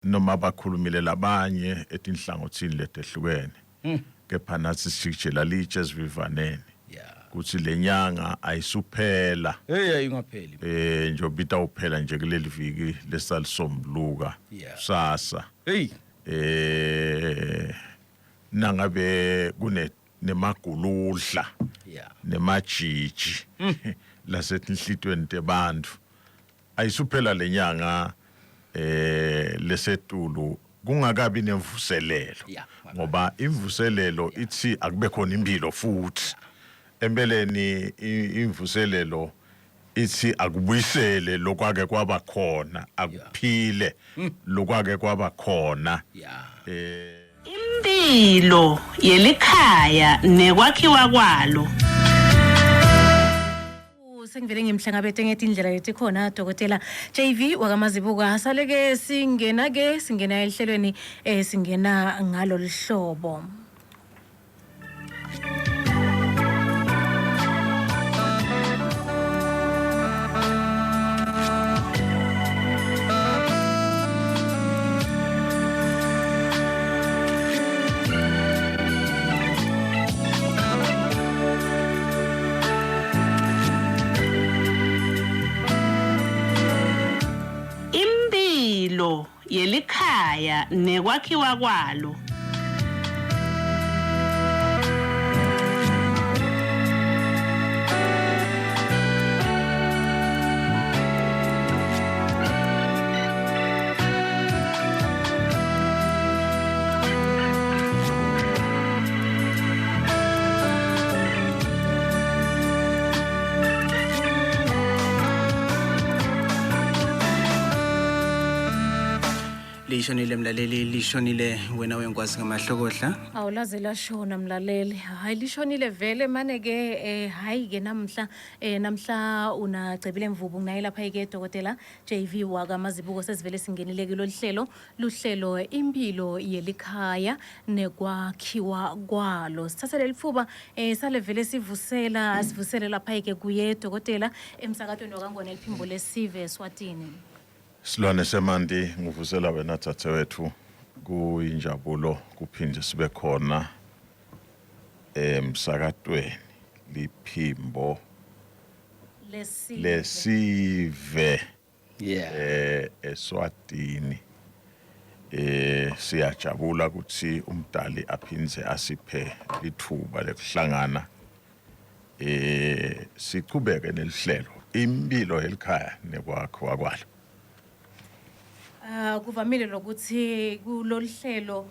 Noma bakhulumile labanye etinhlangothini letehlukene kepha nathi sijikijela litshe esivivaneni Yeah. kutsi lenyanga ayisuphela. Hey, ayingapheli. Njengoba itawuphela nje kuleli viki lesalisombuluka kusasa. Hey. Nangabe kune nemaguludla Yeah. nemajiji lasetinhlitweni tebantfu, ayisuphela lenyanga lesetulu kungakabi nemvuselelo. Ngoba imvuselelo ithi akube khona impilo futhi. Empeleni imvuselelo ithi akubuyisele lokwake kwaba khona, akuphile lokwake kwaba khona. Impilo yelikhaya nekwakhiwa kwalo. Sengivele ngimhlangabete ngetindlela letikhona Dokotela JV wakaMazibuko. Saleke singena ke singena ehlelweni singena ngalolu hlobo. Impilo yelikhaya nekwakhiwa kwalo. Lishonile mlaleli, lishonile wena wenkwazi ngamahlokohla. Awulaze lashona mlaleli. Hayi, lishonile vele mane ke hayi ke namhla namhla unacebile Mvubu nginaye lapha ke Dokotela JV wakaMazibuko. Sesivele singenile kulolu hlelo, luhlelo impilo yelikhaya nekwakhiwa kwalo. Sithathe leli phuba sale vele sivusela sivusele lapha ke kuye Dokotela emsakatweni wakangwane eliphimbo lesive eSwatini. Silwane semanti, ngivusela wena dzadzewethu, kuyinjabulo kuphinde sibe khona emsakatweni liphimbo lesive, lesive eSwatini. Siyajabula ukuthi umdali aphindze asiphe lithuba lekuhlangana sichubeke nelihlelo impilo yelikhaya nekwakhiwa kwalo. Kuvamile lokuthi kulolu hlelo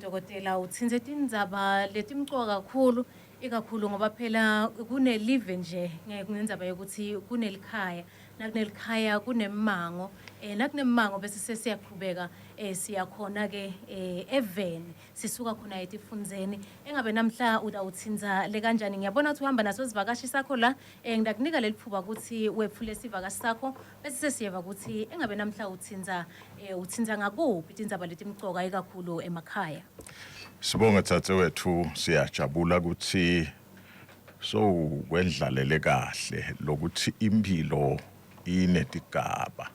dokotela utsintse tindzaba letimcoka kakhulu, ikakhulu ngoba phela kunelive nje ngendzaba yokuthi kunelikhaya, nakunelikhaya kunemmango, nakunemmango bese sesiyaqhubeka siyakhona ke eveni, sisuka khona etifundzeni. Engabe namhla utawutsintsa le kanjani? Ngiyabona ukuthi uhamba naso sivakashi sakho la, ngitakunika leli phuba ukuthi wepfule sivakashi sakho bese sesiyeva ukuthi engabe namhla utsintsa utsintsa ngakuphi tindzaba letimcoka ikakhulu emakhaya. Sibonge dzadzewethu, siyajabula ukuthi sowukwendlalele kahle lokuthi impilo inetigaba.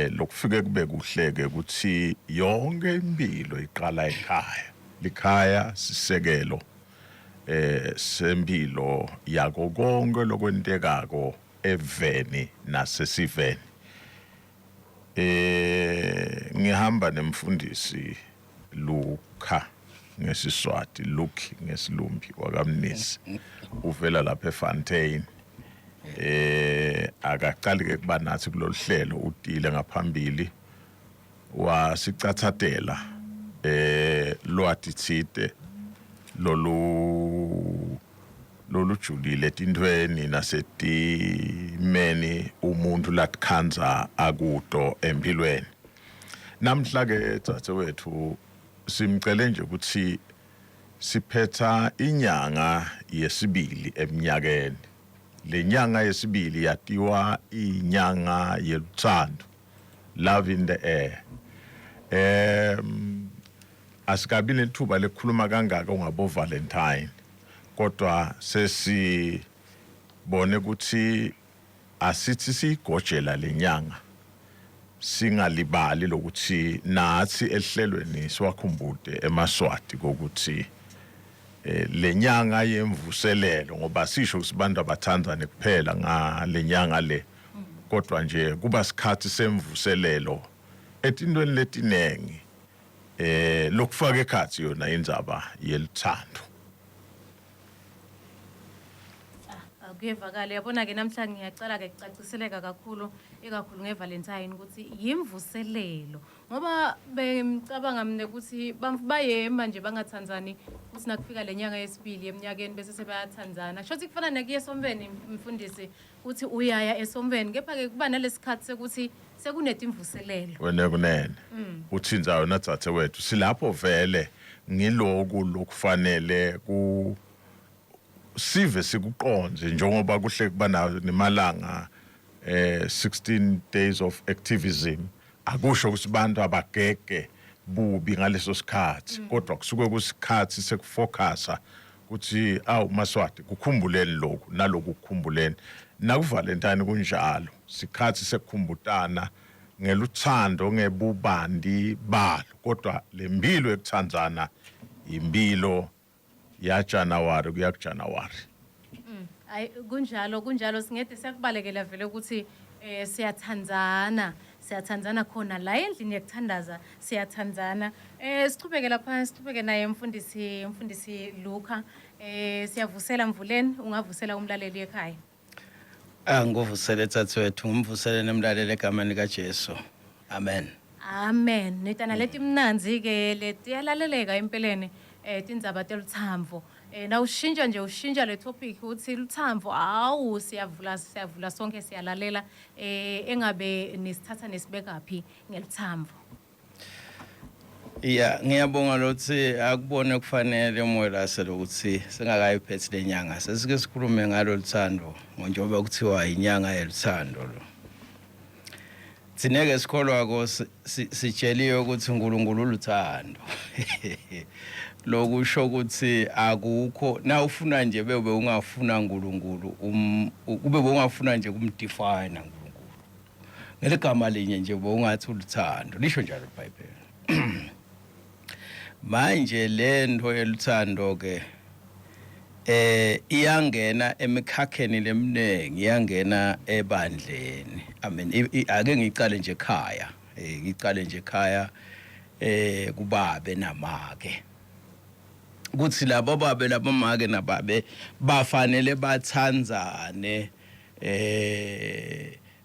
Lokufike kube kuhle ke ukuthi yonke impilo iqala ekhaya. Likhaya sisekelo sempilo yako konke lokwentekako eveni nasesiveni. Ngihamba nemfundisi Luka ngesiswati, Luke ngesilumbi wakaMnisi, uvela lapha eFontaine. Akaqali ke kuba nathi kulolu hlelo, utile ngaphambili wasicathatela lwati thite lolu lolujulile etintfweni nasetimeni umuntu latikhandza akuto empilweni. Namhla ke dzadzewethu simcele nje ukuthi siphetha inyanga yesibili eminyakeni. Le nyanga yesibili yatiwa inyanga yeluthando, love in the air. Asikabi nethuba lekukhuluma kangaka ngabo Valentine, kodwa sesibone ukuthi asithi siyigojela lenyanga. Singalibali lokuthi nathi ehlelweni siwakhumbute emaSwati kokuthi eh, lenyanga yemvuselelo, ngoba sisho ukuthi abantu abathandane kuphela ngalenyanga le, kodwa nje kuba sikhathi semvuselelo etintweni letinengi, lokufaka ekhatsi yona indzaba yeluthando. Kuyevakala, yabona-ke namhla ngiyacala-ke kucaciseleka kakhulu, ikakhulu ngeValentine, ukuthi yimvuselelo, ngoba bengicabanga mina ukuthi bayema nje bangathandzani, kuthi nakufika le nyanga yesibili eminyakeni bese sebayathandzana. Kusho ukuthi kufana nekuya esontfweni, mfundisi, ukuthi uyaya esontfweni, kepha-ke kuba nalesikhathi sekuthi sekunetimvuselelo. Wena kunene uthinza yona dzadze wethu, silapho vele ngiloku lokufanele ku sive sikuqonze, njengoba kuhle kuba nemalanga 16 days of activism. Akusho ukuthi abantu abagege bubi ngaleso sikhathi, kodwa kusuke kusikhathi sekufocusa ukuthi awu maSwati, kukhumbuleni lokhu naloku, kukhumbuleni nakuValentine. Kunjalo, sikhathi sekukhumbutana ngeluthando ngebubandi balo, kodwa lempilo ekuthandzana impilo ya January kuya kuJanuary. Hayi, kunjalo, kunjalo, singede siyakubalekela vele ukuthi siyathandzana, siyathandzana khona la endlini yekuthandaza, siyathandzana. Sichubeke lapha, sichubeke naye mfundisi Luka. Siyavusela Mvuleni, ungavusela umlaleli ekhaya. Angikuvusele tsatsi ngimvusele nemlaleli egameni likaJesu. Amen. Amen. Nitana letimnandzi ke letiyalaleleka empeleni, tindzaba teluthambo. Na ushintsha nje, ushintsha le topic uthi luthambo, awu siyavula, siyavula sonke, siyalalela. Engabe nisithatha nesibeka phi ngeluthambo? Ya, ngiyabonga lokuthi akubone kufanele uMwelase lokuthi singakayiphethi lenyanga sesike sikhulume ngalo luthando, njengoba kuthiwa inyanga yeluthando lo. Thina-ke sikholwako sitsheliwe ukuthi uNkulunkulu uluthando. Lokusho ukuthi akukho na ufuna nje bebe ungafuna uNkulunkulu, kube ungafuna nje kumdefine uNkulunkulu ngeligama linye nje, bowungathi uluthando, lisho njalo iBhayibheli. Manje lento yeluthando ke iyangena emikhakheni leminingi, iyangena ebandleni. I mean, ake ngicale nje ekhaya, ngicale nje ekhaya, kubabe namake, kuthi labo babe labomake nababe bafanele bathandzane,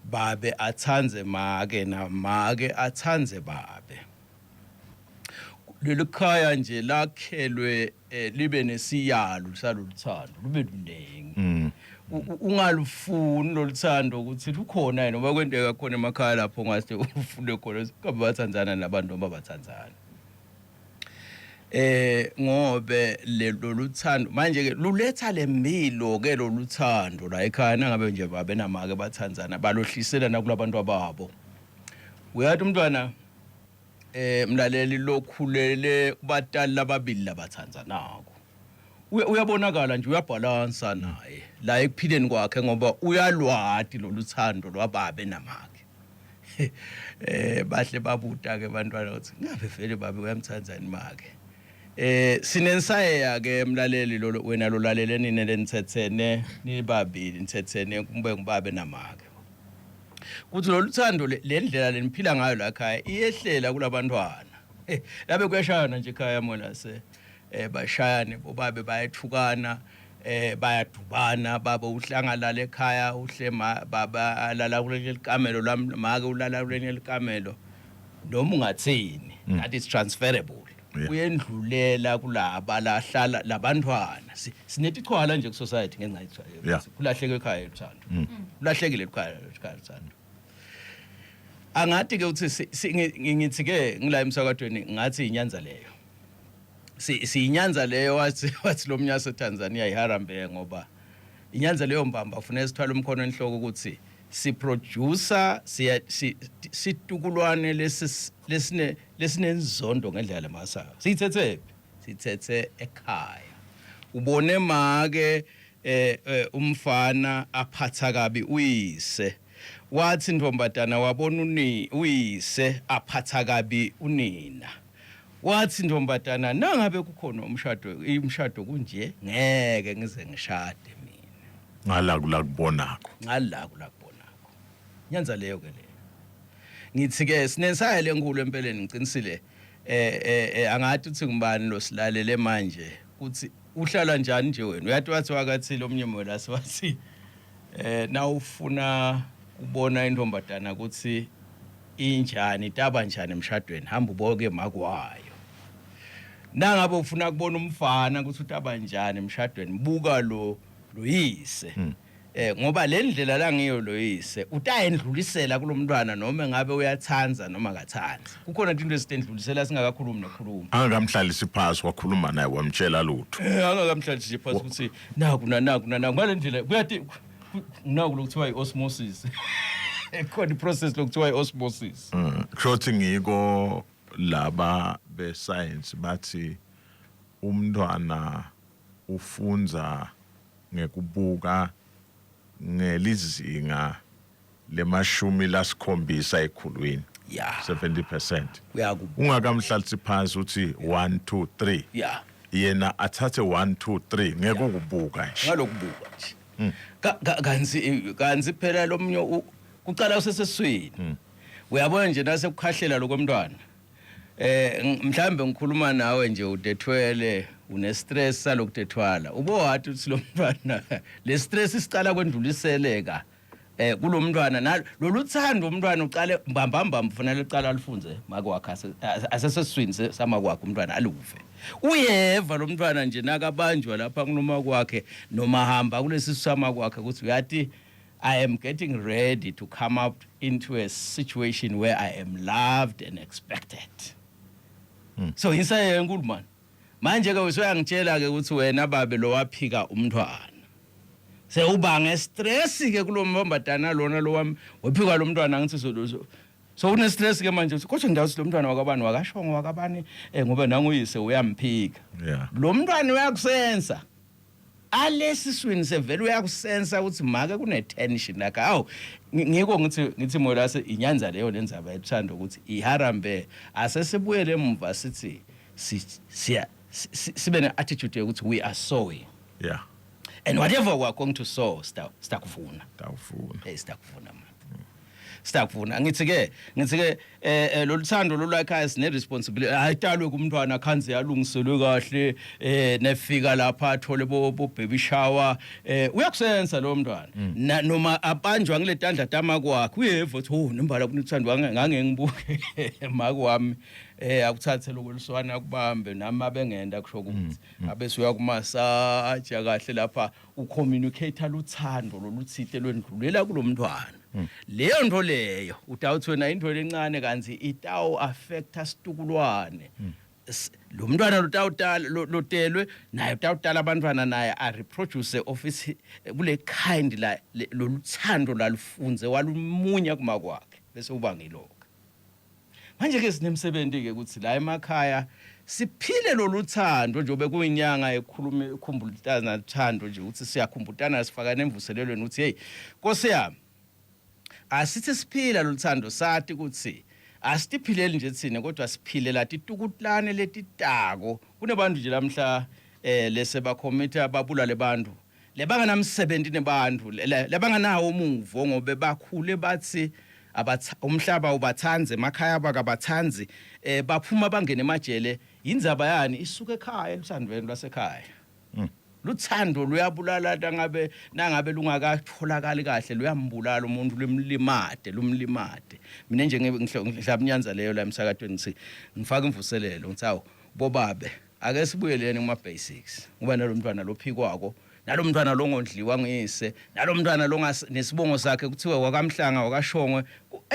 babe athandze make namake athandze babe. Leli khaya nje lakhelwe libe nesiyalo saloluthando, lube luningi. Ungalufuni loluthando ukuthi lukhona yini, ngoba kwenteka khona emakhaya lapho ngase ufune khona kabe bathandzana nabantu noma bathandzana, ngobe loluthando manje ke luletha lempilo ke loluthando la ekhaya. Nangabe nje babe namake bathandzana, balohlisela nakulabantu ababo. Uyathi umntwana, mlaleli, lokhulele kubatali lababili labathandzanako, uyabonakala nje uyabhalansa naye la ekuphileni kwakhe, ngoba uyalwati loluthando lwababe namake. Bahle babuta ke bantwana ukuthi ngabe vele babe uyamthandzani make. Sinensayeya ke mlaleli lo, wena lo lalele, nine lenithethene nibabili, nithethene kube ngubabe namake, kuthi lolu thando, le ndlela leniphila ngayo la ekhaya iyehlela kulabantwana. Labe kuyashayana nje ekhaya mona se bashayane bobabe, bayethukana, bayadubana. Baba uhlangalala ekhaya uhle, baba alala kuleli likamelo lami, make ulala kuleli likamelo, noma ungathini, that is transferable. Kuyendlulela kulaba lahlala labantwana. Sinetichwala nje ku-society ngenxa kulahleka ekhaya uthando, kulahlekile ekhaya uthando. Angathi ke uthi ngithi ke ngila emsakadweni, ngathi inyanza leyo, siyinyanza leyo. Wathi lo mnyasa eTanzania iHarambee, ngoba inyanza leyo mbamba ufuna sithwale umkhono enhloko ukuthi siproducer siya situkulwane lesi lesine lesinenzondo ngendlela lemasayo. Siyithethe phi? Sithethe ekhaya. Ubone make umfana aphatha kabi uyise. Wathi ntombazana wabona uni uyise aphatha kabi unina. Wathi ntombazana nangabe kukhona umshado imshado kunje ngeke ngize ngishade mina. Ngala kula kubonakho. Ngala kula kubonakho. Nyanza leyo ke leyo. Ngithi ke sinesaya lenkulu empeleni ngiqinisile eh eh, eh angathi uthi ngubani lo silalele manje kuthi uhlala njani nje wena uyathi wathi wakathi lomnye mwelasi wathi eh nawufuna kubona intombazana ukuthi injani itaba njani emshadweni hamba uboke makwayo nangabe ufuna kubona umfana ukuthi utaba njani emshadweni buka lo loyise hmm. Eh ngoba le ndlela la ngiyo loyise utayendlulisela kulomntwana noma ngabe uyathanza noma akathanzi. Kukhona into esitendlulisela singakakhulumi nokhuluma. Angakamhlalisi phasi wakhuluma naye wamtshela lutho. Eh angakamhlalisi phasi ukuthi naku nanaku nanaku ngale ndlela kuyathi naku lokuthiwa i-osmosis. Khona i-process lokuthiwa i-osmosis. Mm, kusho ngiko laba be-science bathi umntwana ufundza ngekubuka ngelizinga lemashumi lasikhombisa ekhulwini yeah 70% uyakubuka ungakamhlalisi phansi uthi 1 2 3 yeah yena athathe 1 2 3 ngeke ukubuka nje ngalokubuka nje hmm. kanti kanti phela lomnye kucala useseswini hmm. uyabona nje nase kukhahlela lokomntwana Eh mhlambe ngikhuluma nawe nje udethwele une stress salokudethwala. Ubo wathi uthi lo mntwana le stress isicala kwendluliseleka eh kulomntwana na lolu thando umntwana uqale mbambamba mfanele uqala alifunze make wakhe aseseswini samakwakhe umntwana aluve. Uyeva lo mntwana nje nakabanjwa lapha kunoma kwakhe noma hamba kulesi sama kwakhe ukuthi uyathi I am getting ready to come up into a situation where I am loved and expected. Mm. So insaye enkulu man. Manje ke usuyangitshela ke ukuthi wena babe lo waphika umntwana. Sewubange stress ke kulombombadana lona lo wami wephika lo mntwana ngithi so so une stress ke manje uthi kodwa ndawo lo mntwana wakabani wakashongo wakabani eh ngoba nanguyise uyamphika. Yeah. Lo mntwana uyakusensa. Alesiswini sevele uyakusensa ukuthi make kune tension like awu ngiko ngithi ngithi molase inyanza leyo lenzaba ethanda ukuthi iharambe asesibuyele emuva sithi siya sibe ne attitude yokuthi we are sowing yeah and whatever we are going to sow sitakuvuna sitakuvuna eh sitakuvuna man sitakuvuna ngithi ke ngithi ke eh, eh lolu thando lolwakhaya sine responsibility ayitalwe kumntwana khanze yalungiselwe kahle eh nefika lapha athole bo baby shower eh uyakusensa lo mntwana mm. noma abanjwa ngiletandla tama kwakhe uyeva uthi oh nembala kunothando ngange ngibuke make wami eh akuthathe lokuliswana akubambe nami abengenda kusho ukuthi mm, mm. abese uyakumasaja kahle lapha ucommunicate luthando loluthite lwendlulela kulomntwana hmm. leyo nto leyo utawuthi wena into lencane kanti itawu affecta situkulwane hmm. lo mntwana lotawutala lotelwe naye utawutala abantwana naye a reproduce office kule kind la loluthando lalufunze walumunya kuma kwakhe bese uba ngilokho Manje ke sinemsebenzi ke ukuthi la emakhaya siphile lolu thando njengoba kuyinyanga ekhuluma ikhumbulutana thando nje ukuthi siyakhumbutana sifakane emvuselelweni ukuthi hey Nkosi yami asithi siphila lolu thando sathi ukuthi asitiphileli nje thina kodwa siphilela titukutlane letitako kunebantu nje lamhla eh lese bakhomitha babulale abantu lebanganamsebenzi nebantu lebanganawo umuvo ngobe bakhule bathi umhlaba ubathanzi emakhaya abakabathanzi eh baphuma bangena emajele indzaba yani isuka ekhaya elusandweni lwasekhaya hmm. luthando luyabulala nangabe nangabe lungakatholakali kahle luyambulala umuntu lumlimade lumlimade mina nje ngihlabunyanza leyo la emsakatweni ngithi ngifaka imvuselelo ngithi awu bobabe Ake sibuyeleni kuma basics ngoba nalomntwana lophikwako nalomntwana longondliwa nguyise nalomntwana longas nesibongo sakhe kuthiwe wakamhlanga wakashongwe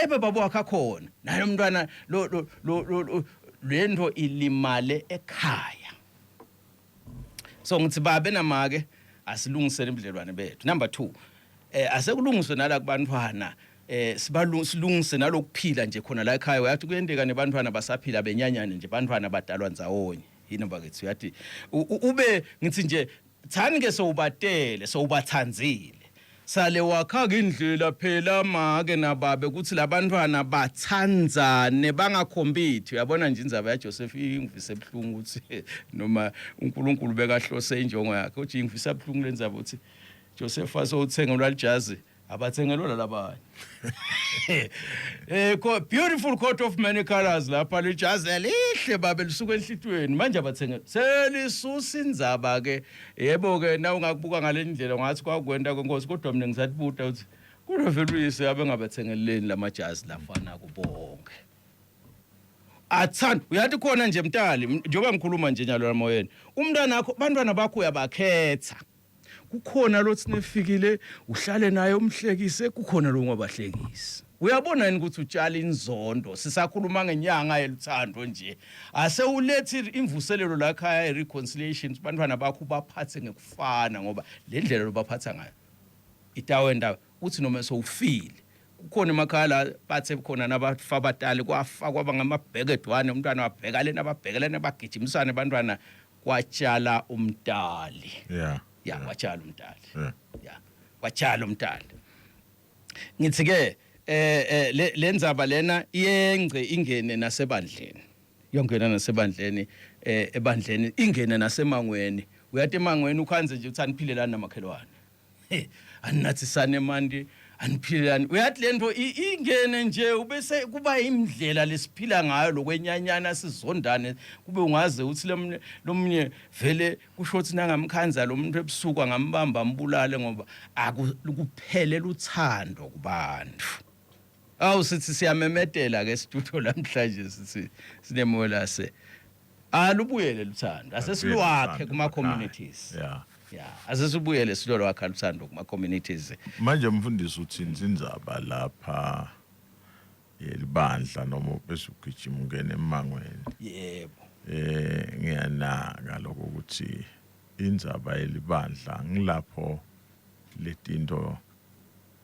ebe baba wakhe akhona nalomntwana lo lo lento ilimale ekhaya so ngithi babe namake asilungisele ubudlelwane bethu number 2 eh asekulungiswe nala kubantwana eh sibalungise nalokuphila nje khona la ekhaya uyathi kuyendeka nebantwana basaphila benyanyane nje bantwana badalwa ndzawonye yini bakithi uyathi ube ngithi nje thani ke sowubatele sowubathanzile Sale wakha indlela phela make nababe ukuthi labantwana bathandzane bangakhombithi. Uyabona nje indzaba yaJoseph ingivise buhlungu ukuthi noma uNkulunkulu bekahlose injongo yakhe. Uthi ingivisa buhlungu lendzaba ukuthi Joseph asowuthengelwa lijazi abathengelwa labanye. Eh beautiful coat of many colors lapha lijazi lihle babe lisuka enhlitweni manje abathenge selisusa indzaba ke yebo ke na ungakubuka ngalendlela ungathi kwakwenta kwenkosi kodwa mina ngisatibuta ukuthi kodwa vele uyise abengabathengeleni lamajazi lafana kubonke athanda uyathi khona nje mntali njengoba ngikhuluma nje nyalo lamoyeni umntwana wakho bantwana bakho uyabakhetha Kukhona lothi nefikile uhlale naye umhlekise, kukhona lo ungabahlekisi. Uyabona yini ukuthi utshala inzondo? Sisakhuluma ngenyanga yeluthando nje. Ase ulethi imvuselelo la ekhaya i-reconciliation, bantwana bakho ubaphathe ngekufana ngoba le ndlela lobaphatha ngayo itawenda uthi noma sowufile kukhona emakhaya la bathe khona nabafa abatali kwafa kwaba ngamabhekedwane umntwana wabheka lena ababheke lena bagijimisane abantwana kwatshala umtali yeah ya kwatshala umtali yeah ya kwatshala umtali ngithi ke eh, eh le lenzaba lena iyengce ingene nasebandleni yongena nasebandleni eh ebandleni ingene nasemangweni uyathi emangweni ukhanze nje uthi aniphilelani namakhelwane Hey, aninathisane mandi aniphilelani uyathi lento ingene nje ubese kuba indlela lesiphila ngayo lokwenyanyana sizondane kube ungaze uthi lomnye lomnye vele kusho ukuthi nangamkhanza lo muntu ebusuku angambamba ambulale ngoba akuphelela uthando kubantu awu sithi siyamemetela ke studio namhlanje sithi sinemolase alubuyele luthando asesilwakhe kuma communities yeah yeah asesibuyele silolwakha luthando kuma communities manje mfundisi uthini indzaba lapha yelibandla noma bese ugijima ungena emangweni yebo eh ngiyanaka lokho ukuthi indzaba yelibandla ngilapho letinto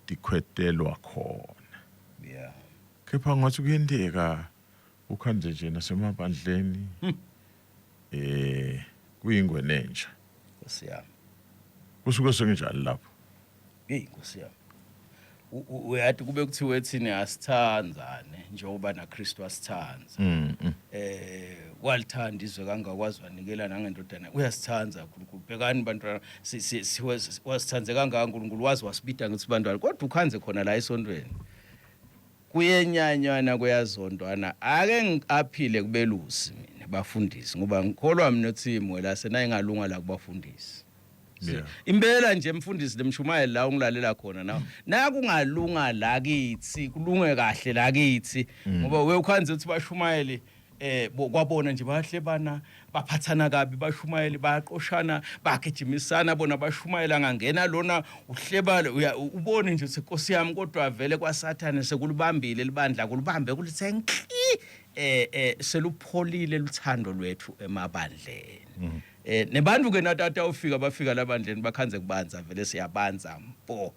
tikhwetelwa khona yeah kepha ngathi kuyenteka Ukhanje nje nasemabandleni eh kuyingwe nenja. Nkosi yami. Kusuke sekunjani lapho? Hey Nkosi yami. Uyathi kube kuthiwe thina asithandzane njengoba naKristu asithanza. Mm, mm. Eh walithanda izwe kangakwazi wanikela nangendodana. Uyasithanza uNkulunkulu. Bhekani bantwana wasithanze kangaka uNkulunkulu wazi wasibida ngithi bantwana kodwa ukhanze khona la esontweni. Kuyenyanywana kuyazondwana ake ngiaphile kubelusi mina bafundisi ngoba ngikholwa mina ukuthi imwela senayingalunga la kubafundisi. Yeah. Impela nje mfundisi lemshumayeli la ungilalela khona nawe. Nakungalunga la kithi kulunge kahle la kithi ngoba we ukhanze ukuthi bashumayeli eh kwabona nje bayahlebana baphathana kabi bashumayeli bayaqoshana bagijimisana bona bashumayela ngangena lona uhleba ubone nje ukuthi Nkosi yami kodwa vele kwaSathane sekulibambile libandla kulibambe kulithe nkli eh eh selupholile luthando lwethu emabandleni mm. eh nebantu ke natata ufika bafika labandleni bakhanze kubanza vele siyabanza mpo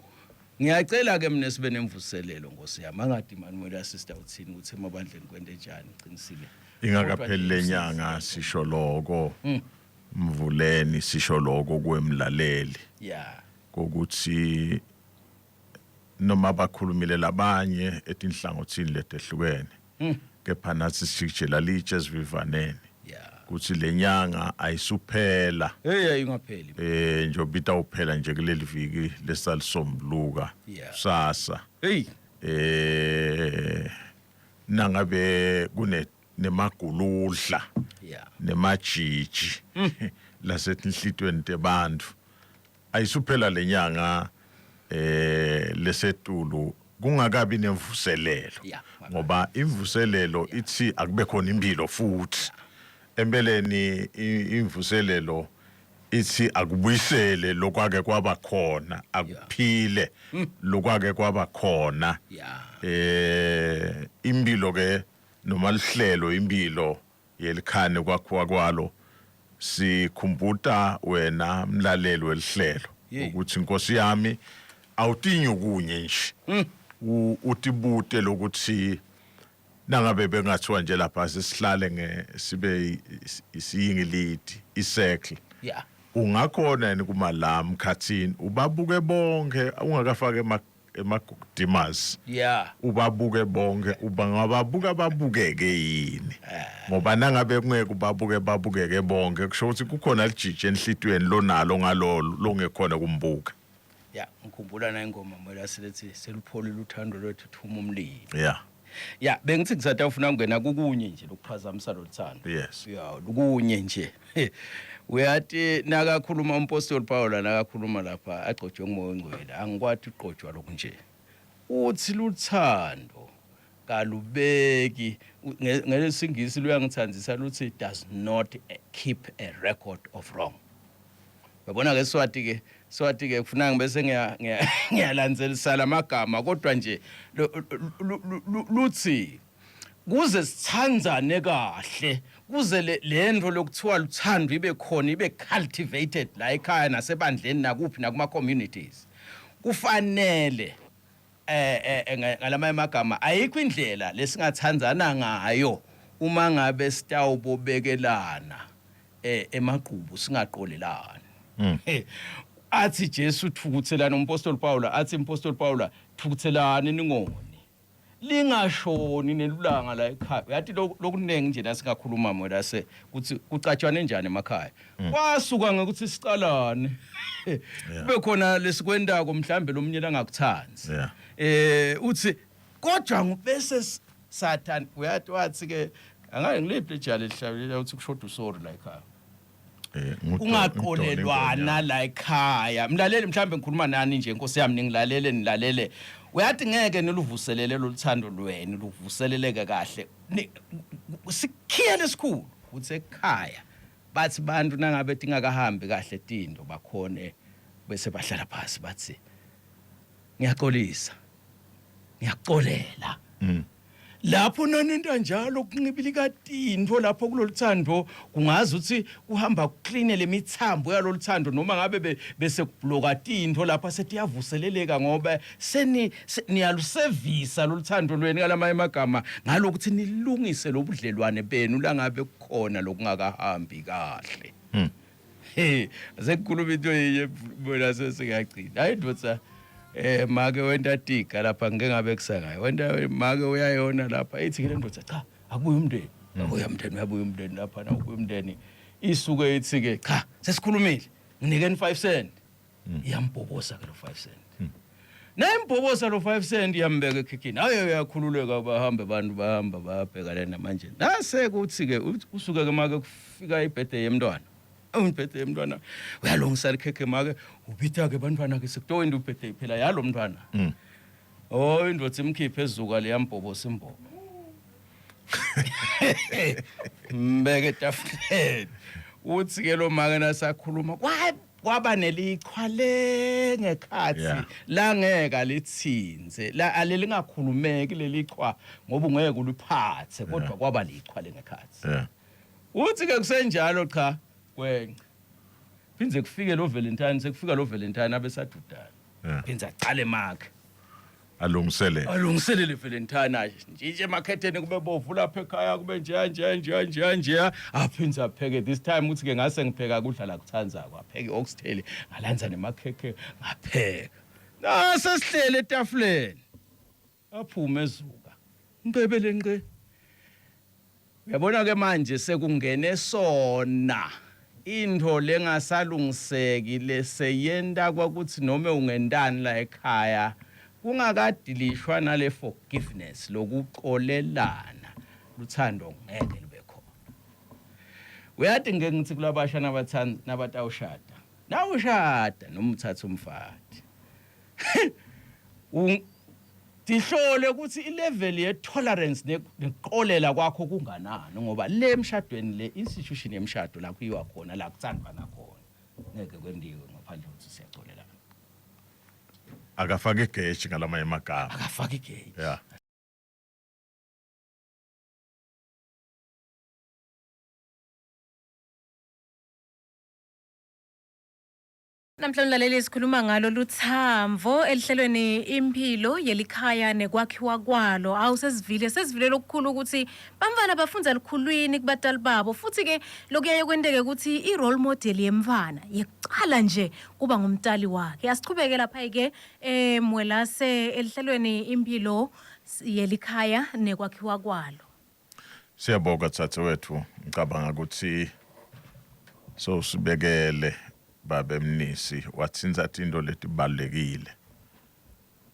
Ngiyacela ke mina sibe nemvuselelo Nkosi yami angadi Manuel sister uthini ukuthi emabandleni kwente njani qinisile. Ingakapheli lenyanga sisho lokho. Mvuleni sisho lokho kwemlaleli. Yeah. Kokuthi noma bakhulumile labanye etinhlangothini letehlukene. Kepha nathi sijikijela litshe esivivaneni. Yeah. Kuthi lenyanga ayisuphela. Hey ayingapheli. Eh njengoba itawuphela nje kuleli viki lesalisombuluka Yeah. kusasa. Hey Eh nangabe kune nemaguludla yeah. nemajiji lasetinhlitweni tebantfu ayisuphela lenyanga eh lesetulu kungakabi nemvuselelo Yeah. ngoba imvuselelo ithi akube khona impilo futhi empeleni imvuselelo ithi akubuyisele lokwake kwaba khona akuphile lokwake kwaba khona Yeah. eh impilo ke noma lihlelo impilo yelikhane kwakhiwa kwalo sikhumbuta wena mlaleli welihlelo ukuthi inkosi yami awutinyu kunye nje hmm. utibute lokuthi nangabe bengathiwa nje lapha sisihlale nge sibe isiyingilidi i-circle yeah. Ungakhona yini kuma la mkhathini ubabuke bonke ungakafaki ema ema-dimmers yeah ubabuke bonke ubangababuka babukeke yini ngoba nangabe kungeke ubabuke babukeke bonke kusho ukuthi kukhona lijiji enhlitiyweni lonalo ngalolo longekhona kumbuka. Ya, ngikhumbula na ingoma mola silethi selupholile uthando lwethu thuma umlilo. Yeah. Ya, bengithi ngisatawufuna ukungena kukunye nje lokuphazamisa loluthando. Yes. Ya, lukunye nje. Uyathi nakakhuluma umpostoli Paul nakakhuluma lapha agcotshwe ngumoya ongcwele, angikwathi uqotshwa lokhu nje. Uthi luthando kalubeki ngelesingisi luyangithandisa luthi does not keep a record of wrong. Uyabona ke Swati ke Swati ke kufuna ngibese ngiyalandzelisa lamagama kodwa nje luthi kuze sithandzane kahle kuze lento lokuthiwa luthando ibe khona ibe cultivated la ekhaya nasebandleni nakuphi nakuma communities kufanele eh, eh, eh ngalamanye amagama ayikho indlela lesingathandzana ngayo uma ngabe sitawubobekelana eh emagqubu singaqolelani. Athi Jesu thukuthelani umpostoli Paula athi umpostoli Paula thukuthelani ningoni. Lingashoni nelulanga la ekhaya. Uyathi lokuningi nje la singakhuluma moya la se kuthi kucatshwane njani emakhaya. Kwasuka ngokuthi sicalane. Kube khona lesikwendako mhlambe lomunye langakuthandi. Eh uthi kodwa ngubese Satan uyathi wathi ke angaye ngiliphi lijali elihlabelela uthi kushoda usori la ekhaya. Eh, Ungaqolelwana la ekhaya. Mlaleli mhlambe ngikhuluma nani nje Nkosi yami ningilalele nilalele. Uyathi ngeke niluvuselele loluthando lwenu luvuseleleke kahle. Sikhiye lesikhulu uthi ekhaya bathi bantu nangabe tingakahambi kahle tinto bakhone bese bahlala phasi bathi ngiyaxolisa ngiyakuxolela mm. lapho nanento njalo kuncibilika tinto lapho kuloluthando kungazi ukuthi kuhamba kucleane lemithambo yaloluthando noma ngabe bese kubloka tinto lapha setiyavuseleleka ngoba seni niyalusevisa loluthando lweni ngalamanye amagama ngalokuthi nilungise lobudlelwane benu langabe kukhona lokungakahambi kahle hmm. Hey, sekukhuluma into yinye bona sesingagcina. Hayi ndoda eh make wenta tiga lapha ngike ngabe kusakayo. Wenta make uyayona lapha ithi ke le ndoda cha akubuye umndeni. Uya umndeni uyabuya umndeni lapha na ubuya umndeni. Isuke ithi ke cha sesikhulumile nginikeni 5 cent. Iyambhobosa ke lo 5 cent. Nayembhobosa lo 5 cent iyambeka ekhikhini. Hayi uyakhululeka bahambe abantu bahamba bayabheka lena manje. Nase kuthi ke usuke ke make kufika ibirthday yemntwana. Ubirthday yemntwana uyalungisa likhekhe make ubita ke bantwana ke sekutoyinto ubirthday phela yalo mntwana. Mm. Oh indoda imkhiphe ezuka leyambhobosa imbobo. Mbeke etafuleni. Uthi ke lo make nasakhuluma kwa kwaba nelichwa le ngekhathi Yeah. la ngeke alithinze la alelingakhulumeki lelichwa ngoba ungeke uliphathe kodwa Yeah. kwaba lichwa lengekhathi Yeah. uthi ke kusenjalo cha kwenca phindze kufike lo Valentine sekufika lo Valentine abesadudana Yeah. phindze aqale makhe Alungiselele. Alungiselele Valentine nje emakhetheni kube bovu lapha ekhaya kube nje nje nje nje nje aphindze apheke this time uthi ke ngase ngipheka kudla la kuthandzako apheke oxtail ngalanza nemakhekhe ngapheka nase sihlele etafuleni aphume ezuka ngcebele ngce Uyabona ke manje sekungene sona intfo lengasalungiseki leseyenta kwakutsi nome ungentani la ekhaya kungakadilishwa nale forgiveness lokucolelana luthando ngeke lube khona. Uyati ngike ngitsi kulabasha nabatsandza nabatawushada nawushada noma utsatsa umfati Tihlole ukuthi i-level ye-tolerance nekuqolela kwakho kunganani ngoba le emshadweni le institution yemshado la kuyiwa khona la kuthandwana khona ngeke kwendiwe ngaphandle kokuthi siyacolelana. Akafake igeji ngalamanye amagama. Akafake igeji. Yeah. Namhlanje mlaleli sikhuluma ngalo luthamvo elihlelweni impilo yelikhaya nekwakhiwa kwalo. Awu sesivile sesivile lokukhulu ukuthi bamfana bafundza likhulwini kubatali babo futhi ke lokuyaye kwenteke ukuthi i-role model yemfana yekucala nje kuba ngumtali wakhe. Asichubeke lapha ke eh Mwelase elihlelweni impilo yelikhaya nekwakhiwa kwalo. Siyabonga wethu ngicabanga ukuthi sowusibekele babe Mnisi wathinta tinto letibalekile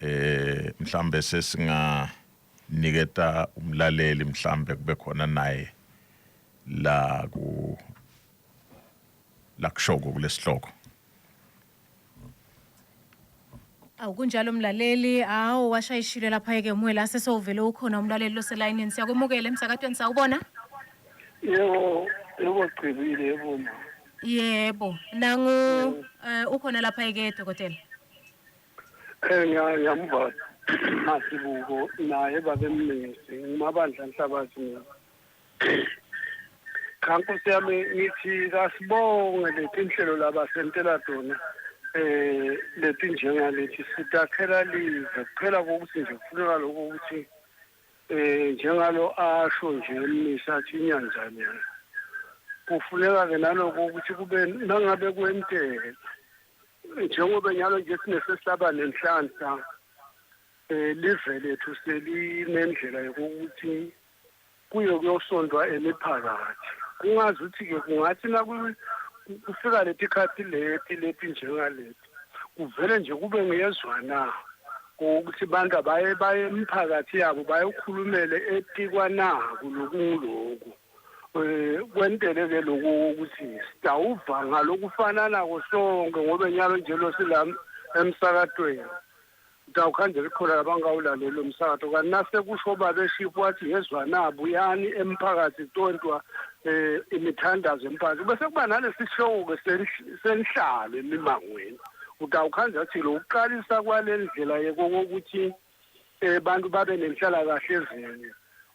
eh mhlambe sesinga niketa umlaleli mhlambe kube khona naye la ku la kushoko kulesihloko. Awu kunjalo mlaleli, awu washayishile lapha ke Mwela sesovele ukhona umlaleli loselayinini. Siyakwemukela emsakatweni sawubona. Yebo, yebo Gcibile, yebo ma. Yebo, nangu eh, ukhona lapha ke dokotela. Eh ngiyamva Masibuko naye babemnisi ngimabandla Nhlabathi mina. Cha Nkosi yami ngithi kasibonge letinhlelo labasentela tona eh letinjengalethi sitakhela live kuphela kokuthi nje kufuneka lokho ukuthi eh njengalo asho nje emnisa athi inyanjani kufuneka ke naloko ukuthi kube nangabe kwenteka njengoba nyalo nje sinesesaba nenhlanhla eh live lethu selinendlela yokuthi kuye kuyosontwa emiphakathi kungazi ukuthi-ke kungathi kufika leti khathi leti leti njengaleti kuvele nje kube ngiyezwa na ukuthi bantu abaye baye emiphakathi yabo bayokhulumele etikwa naku lokunguloku eh kwentele ke lokhu ukuthi sitawuva ngalokufananako sonke ngoba nyalo nje lo sila emsakatweni Utawukhandela likhona labangawulaleli umsakato kanti nasekusho babeshifu wathi yezwa na buyani emphakathi kutontwa eh imithandazo emphakathi bese kuba nalesi sihloko ke senhlalo emimangweni utawukhandla athi lo uqalisa kwale ndlela yekokuthi eh bantu babe nenhlala kahle ezweni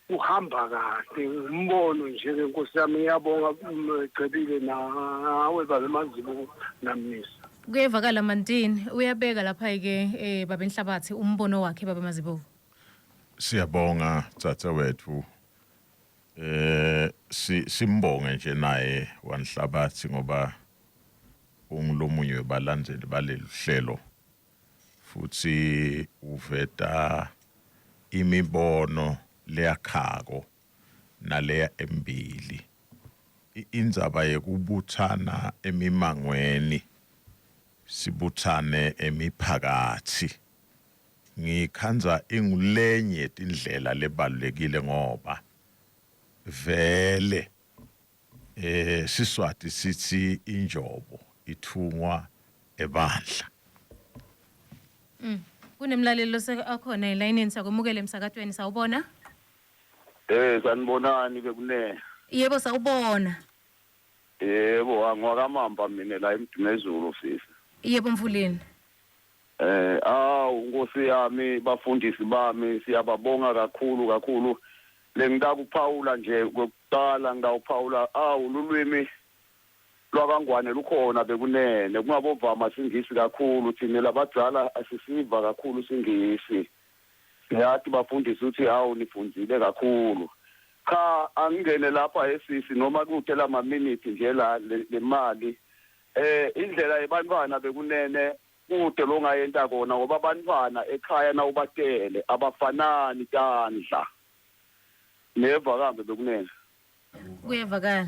kuhamba kahle umbono nje ke nkosi yami ngiyabonga Gcebile nawe babe Mazibuko namnisi. Kuyevakala Mantini uyabeka lapha ke eh babe Nhlabathi umbono wakhe babe Mazibuko. Siyabonga wethu eh si simbonge nje naye wanhlabathi ngoba ungulomunye webalandzeli baleli hlelo futhi uveta imibono leyakhako naleya embili. Indzaba yekubuthana emimangweni sibuthane emiphakathi ngikhandza ingulenye tindlela lebalulekile ngoba vele eh Siswati sithi injobo ithungwa ebandla. Kunemlaleli akhona elayinini sakwemukela emsakatweni sawubona. Eh sanibonani bekunene. Yebo sawubona. Yebo angwakamamba mina la eMdumezulu sisi. Yebo Mfuleni. Eh awu Nkosi yami bafundisi bami siyababonga kakhulu kakhulu. Lengitakuphawula nje kokuqala ngitawuphawula awu lulwimi lwakangwane lukhona bekunene kungabovama singisi kakhulu thina labadzala asisiva kakhulu singisi. Siyathi bafundisi ukuthi hawu nifundzile kakhulu. Cha angingene lapha esisi noma kude lama minutes nje la le mali eh indlela yebantwana bekunene kude longayenta kona ngoba abantwana ekhaya nawubatele abafanani tandla neva kambe bekunene. Kuyevakala.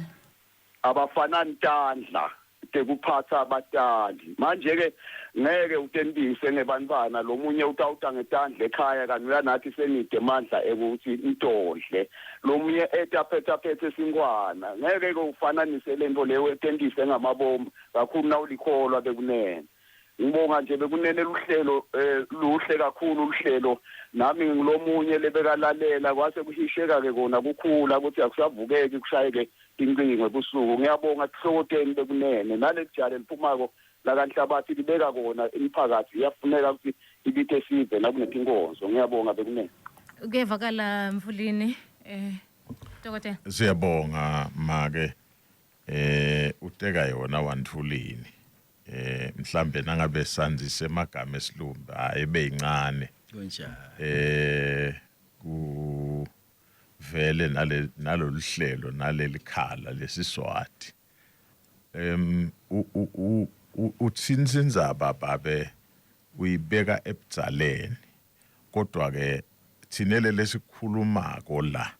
Abafanani tandla tekuphatha abatali manje ke ngeke utentise ngebantwana lomunye utawuta ngetandla ekhaya kanti uyanathi senide mandla ekuthi ntodle lomunye etaphetha phethe sinkwana ngeke ke ufananise lento leyo etentise ngamabomu kakhulu nawulikholwa bekunene. Ngibonga nje bekunene luhlelo eh, luhle kakhulu luhlelo nami ngilomunye lebekalalela kwase kuhisheka ke kona kukhula ukuthi akusavukeki kushayeke tincingo ebusuku. Ngiyabonga tihlokoteni bekunene nalelijale liphumako lakanhlabathi libeka kona imiphakathi iyafuneka ukuthi ibite sive nakunetinkonzo. Ngiyabonga bekunene. Kuyevakala Mfulini eh dokotela. Siyabonga make eh uteka yona wantfulini. Eh mhlambe nangabe sandzise emagama esilumbi hayi beyincane. Kunjalo. Eh ku vele nale naloluhlelo nalelikhala lesiswati. Em utsintsa indzaba babe uyibeka ebudzaleni kodwa ke thine lesikhulumako la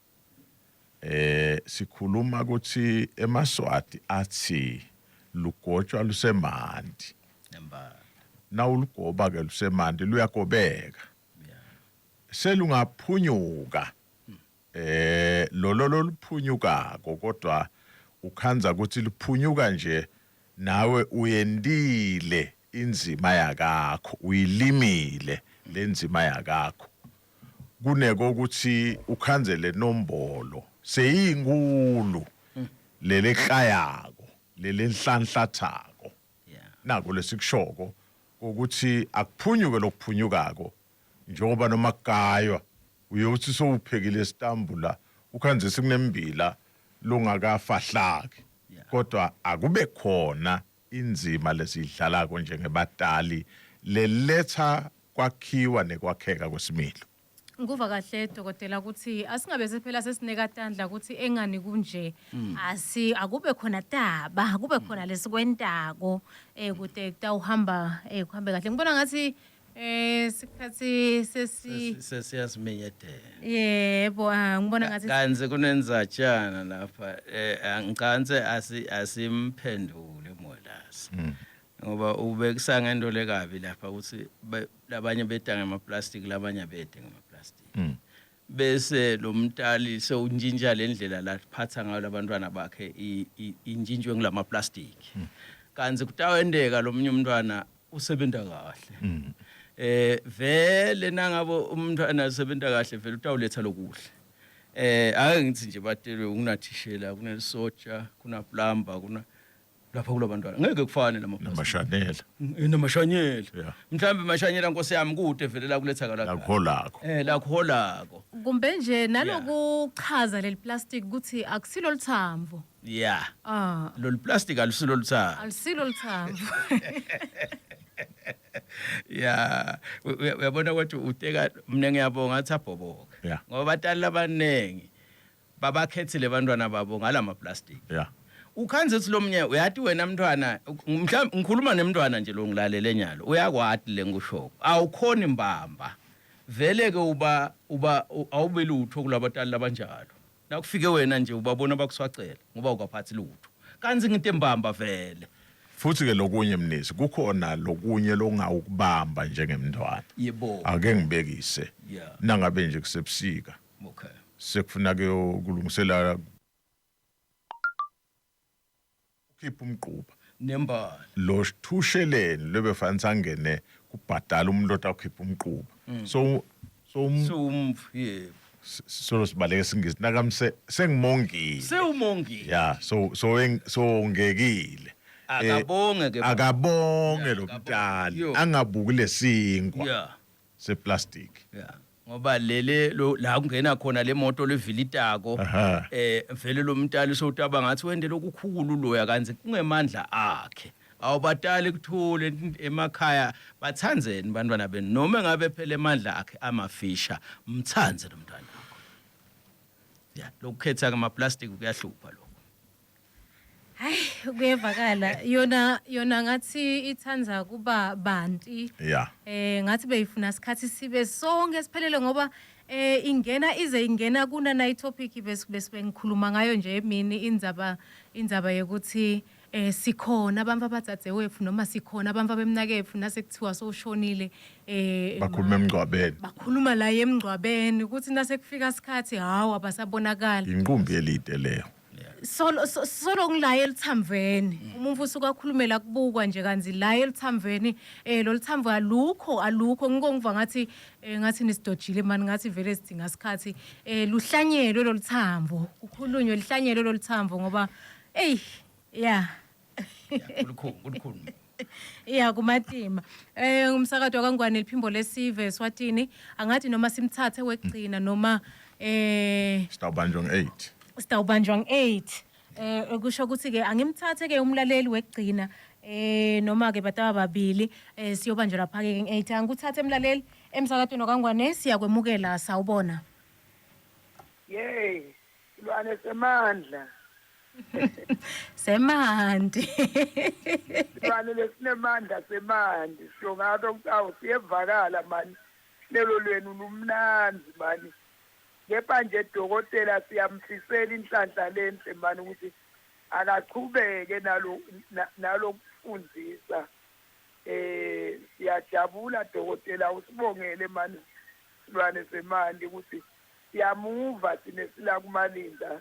eh sikhuluma ukuthi emaSwati athi lugotshwa lusemanti. Nembala. Nawulugoba ke lusemanti luyagobeka. Selungaphunyuka eh lolo loluphunyukako kodwa ukhandza ukuthi luphunyuka nje nawe uyendile inzima yakakho uyilimile lenzima yakakho kuneko ukuthi ukhandze lenombolo seyinkulu leleklayako lelenhlanhlathako nako lesikushoko ukuthi akuphunyuke lokuphunyukako njengoba noma kugaywa uyothi sowuphekile isitambula ukhandze sekunembila longakafahlaki kodwa akube khona inzima lesiyidlalako njengebatali leletha kwakhiwa nekwakheka kwesimilo. Ngikuva kahle dokotela ukuthi asingabe sephela sesineka tandla ukuthi engani kunje asi akube khona taba kube khona lesikwentako eh kude kutawuhamba eh kuhambe kahle ngibona ngathi eh sikhathi sesi Sesiyasimenyedela. Yebo ah ngibona ngathi Kanti kunenzatshana lapha eh angicanse asi asimphendule Molasi. Ngoba ubekisa ngento lekabi lapha ukuthi labanye beta ngemaplastic labanye abete ngemaplastic. Bese lo mtali sewuntshintsha le ndlela laphatha ngayo labantwana bakhe intshintshwe ngulama plastic. Kanti kutawendeka lomunye umntwana usebenta kahle. Eh vele nangabe umntwana usebenta kahle vele utawuletha lokuhle. Eh ake ngithi nje batelwe kunathishela kunelisotsha kuna plumber kuna lapha kulabantwana ngeke kufane lama namashanela namashanyela Yeah. mhlawumbe mashanyela nkosi yami kude vele la kuletha kala lakholako eh lakholako kumbe nje nalokuchaza leli plastic ukuthi akusilo lithambo yeah ah lolu plastic alusilo luthando alisilo lithambo ya uyabona ukuthi uteka mina ngiyabonga athi abhoboke Yeah. ngoba batali labaningi babakhethile abantwana babo ngalama plastic yeah ukhanze ukuthi lomnye uyati wena mntwana mhlawumbe ngikhuluma nemntwana nje lo ngilalele nyalo uyakwati le ngikushoko awukhoni mbamba vele ke uba uba awube lutho kulabatali labanjalo nakufike wena nje ubabona bakuswacela ngoba ukaphathi lutho kanti nginte mbamba vele futhi ke lokunye mnisi kukhona lokunye longawukubamba njengemntwana yebo ake ngibekise Yeah. nangabe nje kusebusika okay sekufuna ke ukulungisela ukhipha umgquba nembala lo thusheleni lwebefanele sangene kubhadala umuntu otakhipha umgquba so so sumfu yebo solo sibaleke singisi nakamse sengimongile sewumongile ya so so songekile Akabonge ke baba. akabonge Yeah, lo akabonge. mntali Yo. angabuki lesinkwa yeah seplastic yeah ngoba lele lo la kungena khona le moto levilitako Aha. eh vele lo mntali sowutaba ngathi wende lokukhulu loya kanti kungemandla akhe awubatali kuthule emakhaya bathandzeni bantwana benu noma ngabe phela emandla akhe amafisha mthandze lo mntwana wakho ya lokukhetha kama plastic kuyahlupha lokho Hayi kuyevakala yona yona ngathi ithanza kuba banti yeah eh ngathi beyifuna isikhathi sibe sonke siphelele ngoba eh ingena ize ingena kuna na topic bese bese ngikhuluma ngayo nje emini indzaba indzaba yokuthi eh sikhona abantu abatsatse wethu noma sikhona abantu abemnaketfu nasekuthiwa sowushonile eh bakhuluma emngcwabeni bakhuluma la emngcwabeni ukuthi nasekufika isikhathi hawu abasabonakala inqumbi elide leyo solo so- solo ngilaye elithamveni umuntu usuka akhulumela kubukwa nje kanzi la elithamveni eh lo lithamvo alukho alukho ngiko ngiva ngathi eh, ngathi nisidojile mani ngathi vele sidinga isikhathi eh luhlanyelwe lo lithamvo kukhulunywe lihlanyelwe lo lithamvo ngoba ey yeah kulikhulu kulikhulu Ya kumatima. Eh umsakazo wakangwane liphimbo lesive eSwatini angathi noma simthathe wekugcina noma eh sitawubanjwa nge-8 sitawubanjwa nge-8 eh kusho ukuthi ke angimthathe ke umlaleli wekugcina. Noma ke bataba babili siyobanjwa lapha ke nge-8. Angikuthathe emlaleli emsakatweni wakangwane siyakwemukela sawubona. Yey, silwane semandla. Semanti. Silwane lesinemandla semanti. Sho ngabe ukuthi awu siyevakala mani. Hlelo lwenu lumnandzi mani. Kepha nje dokotela siyamfisela inhlanhla lenhle mani ukuthi akachubeke nalo nalokufundzisa. Eh siyajabula dokotela usibongele mani silwane semanti ukuthi siyamuva sine sila kumalinda.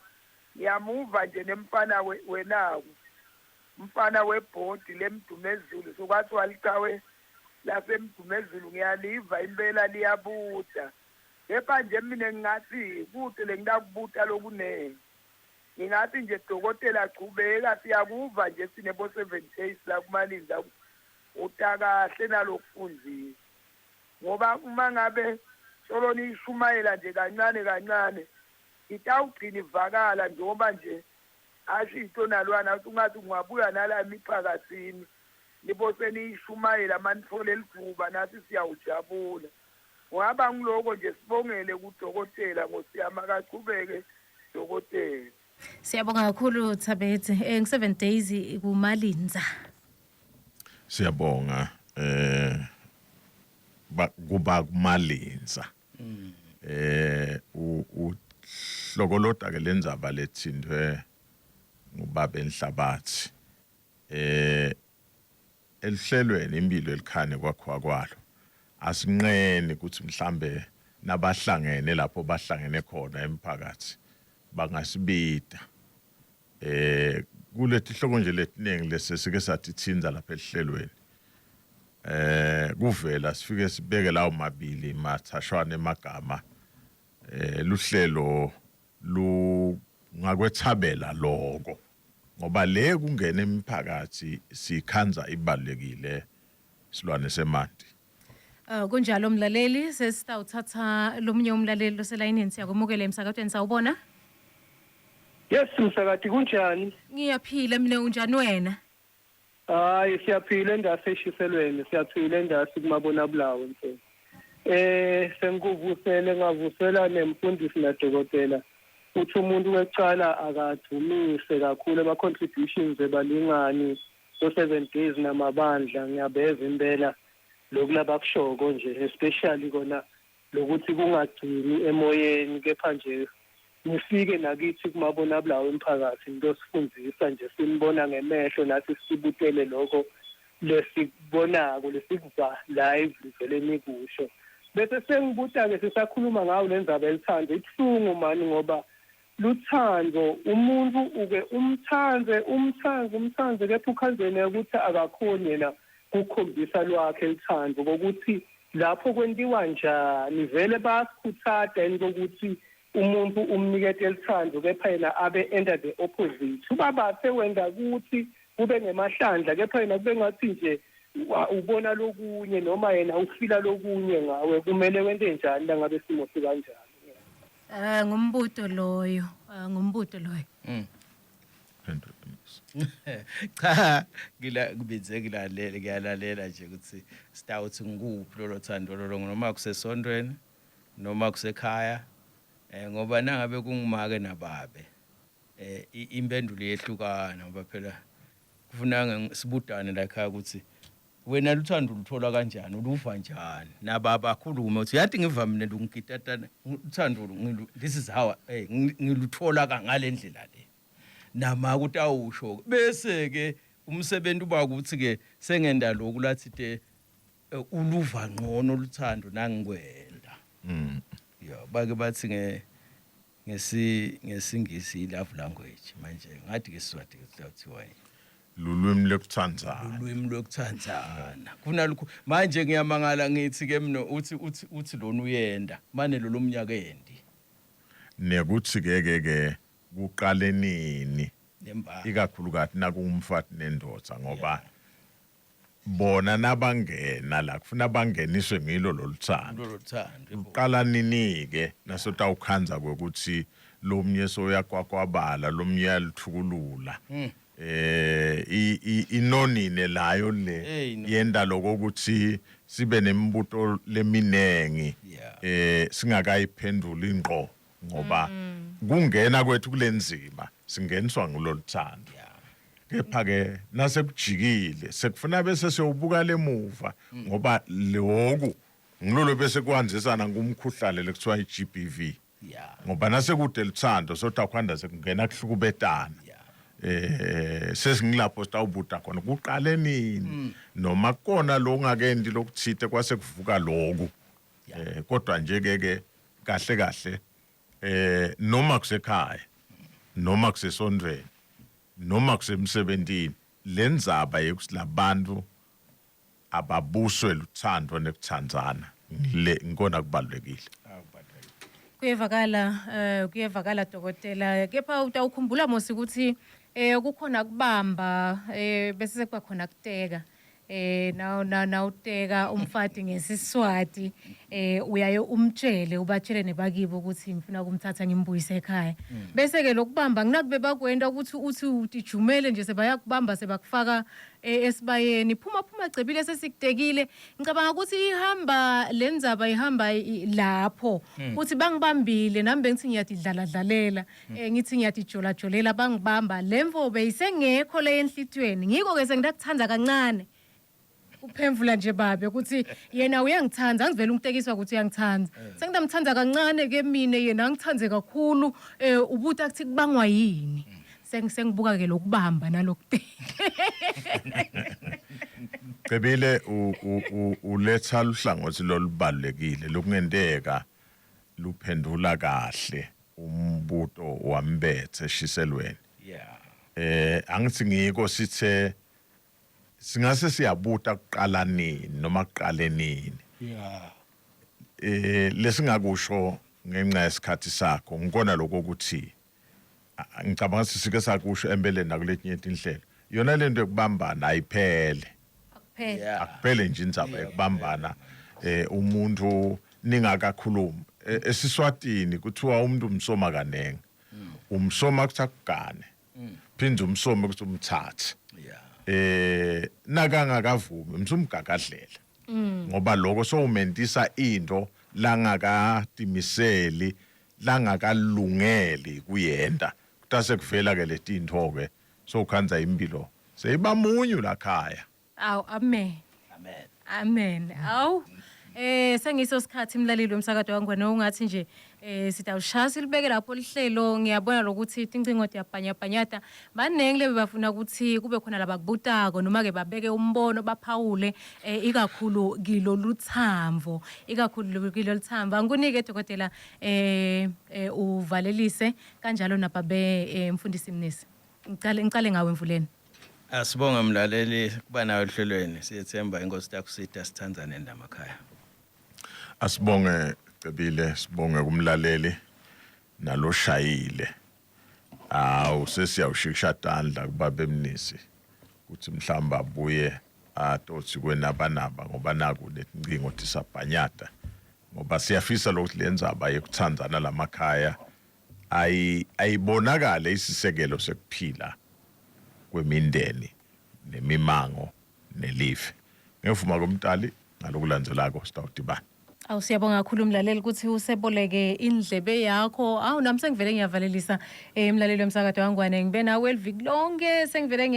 Ngiyamuva nje nemfana wenaku. Umfana webhodi lemdumezulu sokwathiwa licawe lasemdumezulu ngiyaliva impela liyabuta. Kepha nje mina ngingathi kude lengitakubuta lokunengi. Ngingathi nje dokotela chubeka siyakuva nje sine bo 7 days la kumalinda uta kahle nalokufundzisa. Ngoba uma ngabe solo niyishumayela nje kancane kancane itawugcina ivakala njengoba nje ashito nalwana uthi ungathi ungabuya nala emiphakathini nibo seniyishumayela manithole lithuba nathi siyawujabula. Kungaba ngiloko nje sibongele kudokotela ngosiyama akachubeke dokotela. Siyabonga kakhulu Thabethe. Ngi 7 days kumalinza. Siyabonga kuba kumalinza. Uhlokolota ke lendzaba lethintwe ngubaba enhlabathi. Elihlelweni impilo elikhane kwakhiwa kwalo. Asinqeni ukuthi mhlambe nabahlangene lapho bahlangene khona emphakathi bangasibida. Kuletihloko nje letiningi lesesike sathi thinza lapha ehlelweni. Kuvela sifike sibeke lawo mabili mathashwana emagama luhlelo lungakwethabela lokho ngoba le kungena imiphakathi sikhanza ibalekile silwane semanti. Kunjalo mlaleli sesitawuthatha lomunye umlaleli loselayinini siyakwemukela emsakatweni sawubona. Yes msakati kunjani? Ngiyaphila mina unjani wena? Hayi siyaphila endasi eshiselweni siyaphila endasi kumabona bulawo mfethu. Sengikuvusele ngavusela nemfundisi nadokotela uthi umuntu wecala akadumise kakhulu ama contributions ebalingani so 7 days namabandla ngiyabeva impela lokhu labakushoko nje especially kona lokuthi kungagcini emoyeni kepha nje nifike nakithi kumabona bulawo emphakathi nitosifundisa nje sinibona ngemehlo nathi sibutele lokho lesikubonako lesikuva live vele nikusho. Bese sengibuta-ke sisakhuluma ngawo le ndzaba elithando ibuhlungu mani ngoba luthando umuntu uke umthandze umthandze umthandze kepha ukhanzene ukuthi akakhoni yena kukhombisa lwakhe luthando kokuthi lapho kwentiwa njani vele bayasikhuthata yini kokuthi umuntu umnikete luthando kepha yena abe enter the opposite ubabathe wenda ukuthi kube ngemahlandla kepha yena kube ngathi nje ubona lokunye noma yena ufila lokunye ngawe kumele wente njani la ngabe simo sikanjalo. Ngumbuto loyo, ngumbuto loyo. Cha ngila kubinze ngilalele ngiyalalela nje ukuthi sitawuthi ngikuphi lolo thando lolo noma kusesontweni noma kusekhaya ngoba nangabe kungumake nababe impendulo iyehlukana ngoba phela kufuna sibudane la ekhaya ukuthi wena luthando uluthola kanjani uluva njani nababa akhulume uthi yathi ngiva mina lungigitatana uthando this is how ngiluthola ngale ndlela le nama kutawusho bese ke umsebenzi uba ukuthi ke sengenda lokhu lathi te uluva ngqono luthando nangikwenda. Ya bake bathi nge ngesi ngesingisi love language manje ngathi ke Siswati ke kuthiwa yini? Lulwimi lokuthandzana. Ulwimi lokuthandzana. Kunalokho manje ngiyamangala ngithi ke mina uthi uthi uthi lona uyenda mane lo lomnyaka endi. Nekuthi ke ke ke kuqale nini ikakhulukati nakungumfati nendoda ngoba bona nabangena la kufuna bangeniswe ngilo loluthando. Loluthando. Uqala nini ke nasotawukhanza kwekuthi lomnye soyakwakwabala lomnye uyalithukulula. Inonine layo le Hey, no. yenda lokho ukuthi sibe nemibuto leminengi singakayiphenduli ngqo ngoba kungena kwethu kulenzima singeniswa nguloluthando. Kepha ke nasekujikile sekufuna bese siyobuka lemuva ngoba lokhu ngilolo bese kuhanjisana ngumkhuhlane lekuthiwa i-GBV. Ngoba nasekude luthando sotakhwanda sekungena kuhlukubetana. Sesingilapho sitawubuta khona kuqale nini noma kona lo ungakendi lokuthite kwase kuvuka lokhu. Kodwa nje ke ke kahle kahle noma kusekhaya noma kusesondweni noma kusemsebentini lenzaba yekuthi labantu ababuswe luthando nekuthandzana le ngikona kubalulekile. Kuyevakala dokotela, kepha utawukhumbula mosi ukuthi kukhona kubamba bese sekuba khona kuteka. Nawuteka umfati ngesiswati uyaye umtshele ubatshele nebakibo ukuthi ngifuna kumthatha ngimbuyise ekhaya. Bese ke lokubamba nginakube bakwenda ukuthi uthi utijumele nje sebayakubamba sebakufaka esibayeni phuma phuma Cebile sesikutekile. Ngicabanga ukuthi ihamba lenzaba ihamba lapho uthi bangibambile nami bengithi ngiyadidlala dlalela ngithi ngiyadijola jolela bangibamba lemvo beyisengekho le enhlitweni ngiko ke sengidakuthanda kancane uphemvula nje babe ukuthi yena uyangithanda angivele ungitekiswa ukuthi uyangithanda sengidamthanda kancane ke mina yena angithandze kakhulu ubuta kuthi kubangwa yini sengibuka ke lokubamba nalokuteka. Cebile uletha luhlangothi lolubalulekile lokungenteka luphendula kahle umbuto wambethe eshiselweni. Angithi ngiko sithe singase siyabuta kuqala nini noma kuqale nini. Lesingakusho ngenxa yesikhathi sakho ngikona lokho ukuthi ngicabanga ukuthi sike sakusho empeleni nakuletinye tinhlelo yona lento yokubambana ayiphele. Akuphele nje indzaba yokubambana umuntu ningakakhulumi. Esiswatini kuthiwa umuntu umsoma kanengi. Umsoma kuthi akugane. Phinde umsome ukuthi umthathe. Nakangakavumi umsumgagadlela. Ngoba lokho sowumentisa into langakatimiseli langakalungeli kuyenda. Kutase kuvela ke letinto ke sokhanza impilo seyibamunyu lakhaya. Aw, amen. Amen. Amen. Aw. Sengiso sikhathi mlaleli womsakazo wangwane ungathi nje sitawushaya silibeke lapho lihlelo ngiyabona lokuthi tincingo tiyabhanyabhanyata banengi lebe bafuna ukuthi kube khona labakubutako noma ke babeke umbono baphawule ikakhulu kiloluthambo ikakhulu kiloluthambo angikunike dokotela uvalelise kanjalo nababe mfundisi Mnisi ngicale ngawe Mvuleni. Asibonge mlaleli kuba nawe ehlelweni siyethemba inkosi yakusita sithandzane namakhaya. Asibonge Cebile, sibonge kumlaleli naloshayile. Awu sesiyawushikisha tandla kubabe Mnisi ukuthi mhlamba abuye atothi kwenabanaba ngoba naku letincingo tisabhanyata ngoba siyafisa lokuthi lenzaba yekuthandzana lamakhaya ayibonakale isisekelo sekuphila kwemindeni nemimango nelive. Ngevuma komtali ngalokulandzelako sitawudibana. Awu siyabonga kakhulu mlaleli ukuthi useboleke indlebe yakho. Awu nami sengivele ngiyavalelisa mlaleli womsakazo wangwane ngibe nawe eliviki lonke sengivele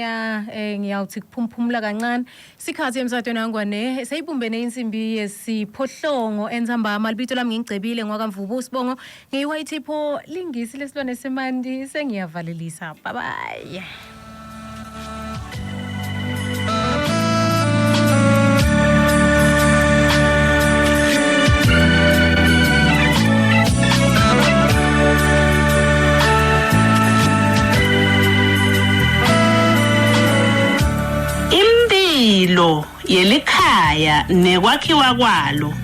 ngiyawuthi kuphumphumula kancane. Sikhathi emsakazweni wangwane seyibumbene insimbi yesiphohlongo entsambama libito lami ngingicebile ngwakamvubu sibongo ngiyiwayithipho lingisi lesilwane semandi sengiyavalelisa. Bye bye. Impilo yelikhaya nekwakhiwa kwalo.